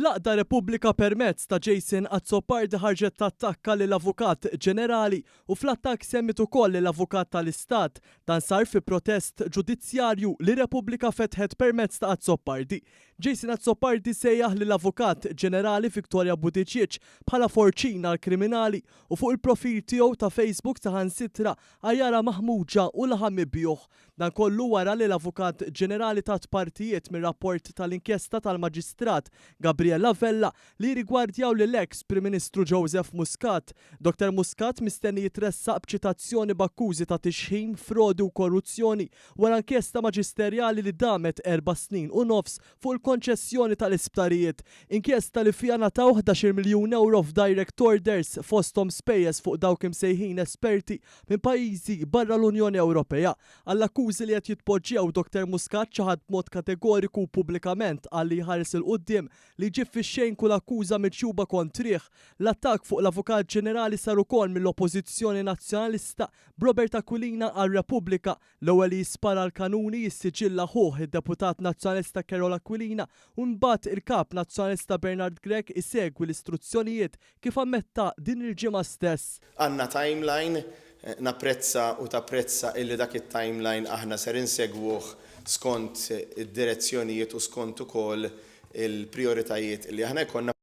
L-għaqda Repubblika permezz ta' Jason Azzopardi ħarġet tattakka lill-Avukat Ġenerali u fl-attakk semmiet ukoll lill-Avukat tal-Istat. Dan sar fi protest ġudizzjarju li Repubblika fetħet permezz ta' Azzopardi. Jason Azzopardi sejjaħ lill-Avukat Ġenerali Victoria Buttigieg bħala forċina għall-kriminali u fuq il-profil tiegħu ta' Facebook saħansitra għajjarha maħmuġa u laħam mibjugħ. Dan kollu wara li l-Avukat Ġenerali tat partijiet mir-rapport tal-inkjesta tal-Maġistrat Gabriella Vella li jirrigwardjaw lill-eks Prim Ministru Joseph Muscat. Dottor Muscat mistenni jitressaq b'ċitazzjoni b'akkużi ta' tixħim, frodi u korruzzjoni wara inkjesta maġisterjali li damet erba' snin u nofs fuq il-konċessjoni tal-isptarijiet. Inkjesta li fiha ngħataw 11 miljun ewro f'direct orders fosthom spejjeż fuq dawk imsejħin esperti minn pajjiżi barra l-Unjoni Ewropea. Għall-akkużi li qed jitpoġġew Dr. Muscat ċaħad b'mod kategoriku pubblikament qal li jħares 'il quddiem li jġib fix-xejn kull akkuża miġjuba kontrih. L-attakk fuq l-Avukat Ġenerali sar ukoll mill-Oppożizzjoni Nazzjonalista b'Robert Aquilina għal Repubblika l-ewwel li jispara l-kanuni jissiġilla ħuh id-deputat Nazzjonalista Karol Aquilina u mbagħad il-kap Nazzjonalista Bernard Grech isegwi l-istruzzjonijiet kif ammetta din il-ġimgħa stess. Għandna timeline, napprezza u tapprezza illi dak it-timeline aħna ser insegwuh skont id-direzzjonijiet u skont ukoll il-prioritajiet li aħna jkollna.